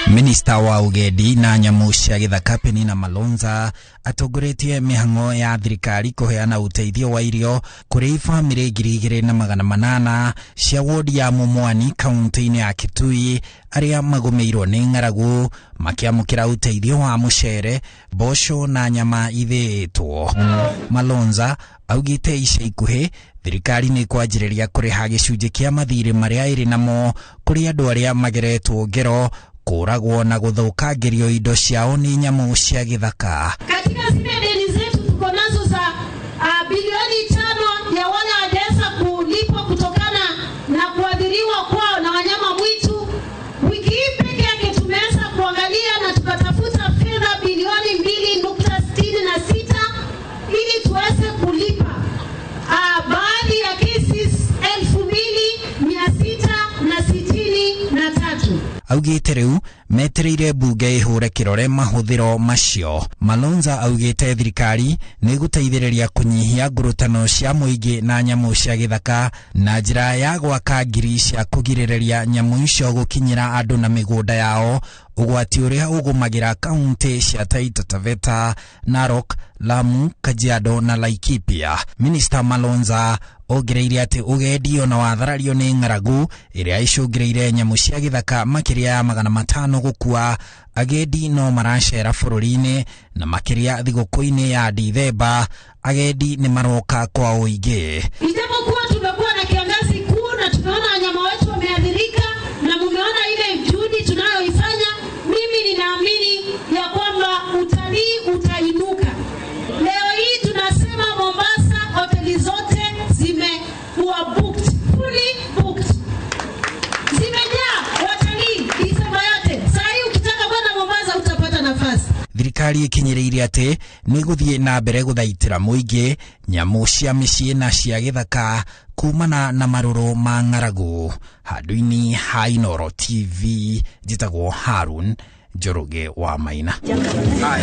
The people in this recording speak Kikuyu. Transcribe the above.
Minista wa Ũgendi na Nyamũ cia Gĩthaka Penina Malonza atongoretie mĩhang'o ya thirikari kũheana ũteithio wa irio kũrĩ bamĩrĩ 2800 cia wodi ya Mumwani kaunti-inĩ ya Kitui arĩa magũmĩirwo nĩ ng'aragu, makĩamũkĩra ũteithio wa mũcere, mboco na nyama ithĩĩtwo. Malonza augĩte ica ikuhĩ thirikari nĩ kwanjĩrĩria kũrĩha gĩcunjĩ kĩa mathirĩ marĩa ĩrĩ namo kũrĩ andũ arĩa mageretwo ngero, kũragwo na gũthũkangĩrio indo ciao nĩ nyamũ cia gĩthaka. Katika zile deni zetu tuko nazo za bilioni 5 ya wale hawajaweza kulipwa kutokana na kuadhiriwa kwao na wanyama mwitu. Wiki hii peke yake tumeweza kuangalia na tukatafuta fedha bilioni 2.66 ili tuweze kulipa baadhi ya cases 2663. Augĩte rĩu metereire mbunge ĩhũre kĩrore mahũthĩro macio. Malonza augĩte thirikari nĩ ĩgũteithĩrĩria kũnyihia ngurutano cia mũingĩ na nyamũ cia gĩthaka na njĩra ya gwaka ngiri cia kũgirĩrĩria nyamũ icio gũkinyĩra andũ na mĩgũnda yao, ũgwati ũrĩa ũgũmagĩra kaunti cia Taita Taveta, Narok, Lamu, Kajiado na Laikipia. Minista Malonza ongereire atĩ ũgendi ona watharario nĩ ng'aragu ĩrĩa icũngĩrĩire nyamũ cia gĩthaka makĩria ya 500 gũkua, agendi no maracera bũrũri-inĩ na makĩria thigũkũ-inĩ ya Dithemba agendi nĩ maroka kwa ũingĩ. Ijapokuwa tumekuwa na kiangazi kuu na tumeona wanyama wetu wameathirika na mumeona ile juhudi tunayoifanya, mimi ninaamini ya kwamba utalii utainuka. Leo hii tunasema Mombasa hoteli zote zimekuwa booked, fully booked. Zimejaa watalii Disemba yote. Saa hii ukitaka kwenda Mombasa utapata nafasi. Thirikari ĩkinyĩrĩire atĩ nĩ gũthiĩ na mbere gũthaitĩra mũingĩ, nyamũ cia mĩciĩ na cia gĩthaka kumana na marũrũ ma ng'aragu. Handũ-inĩ ha Inooro TV, njĩtagwo Harun Njoroge wa Maina.